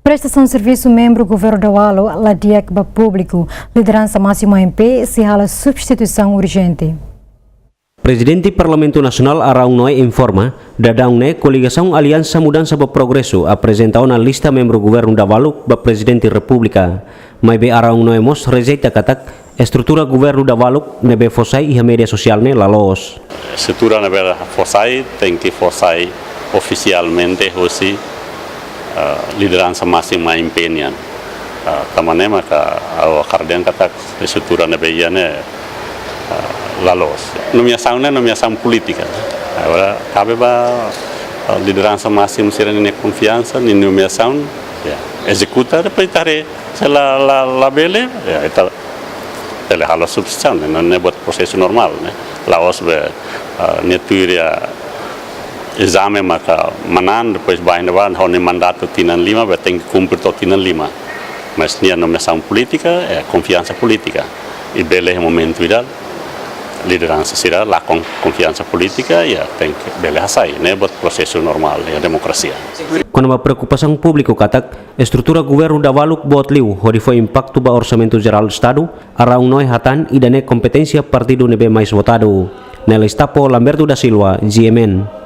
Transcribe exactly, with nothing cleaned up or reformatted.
Prestasaun servisu membru governu Davalu la di'ak ba públiku, lideransa másimu M P sei halo substituisaun urjente. Prezidente Parlamentu Nasionál Araújo Noé informa, daudaun ne'e koligasaun Aliansa Mudansa ba Progresu aprezenta ona lista membru governu Davalu ba Prezidente Repúblika. Maibé Araújo Noé mós rejeita katak estrutura governu Davalu ne'ebé fó sai iha média sosiál ne'e la loos. Estrutura ne'ebé fó sai tenke fó sai ofisialmente hosi, eh, lideransa másimu M P nian. Eh, tanba ne'e maka ha'u hakarak dehan katak estrutura ne'ebé iha ne'e, eh, la loos. Nomeasaun ne'e nomeasaun polítika. Agora kabe ba, eh, lideransa másimu sira-nia konfiansa, nia nomeasaun, ya, ezekuta, depois ita haree se la, la, la bele, ya, ita bele halo substituisaun, ne'e, ne'e buat prosesu normál, ne'e. La'ós be, ah, nia tuir iha ezame maka manán, depois ba iha ne'ebá, ha'u-nia mandatu tinan lima, be tenke kumpre to'o tinan lima. Mas nia nomeasaun polítika, eh, konfiansa polítika. I bele iha momentu ida, lideransa sira lakon konfiansa polítika, ya, tenke bele hasai, ne'e buat prosesu normál iha demokrasia. Kona-ba preokupasaun públiku katak estrutura governu Davalu boot liu hodi fó impaktu ba Orsamentu Jerál Estadu, Araújo Noé hatán ida-ne'e kompeténsia partidu ne'ebé mais votadu. Nela Estapo, Lamberto da Silva, G M N.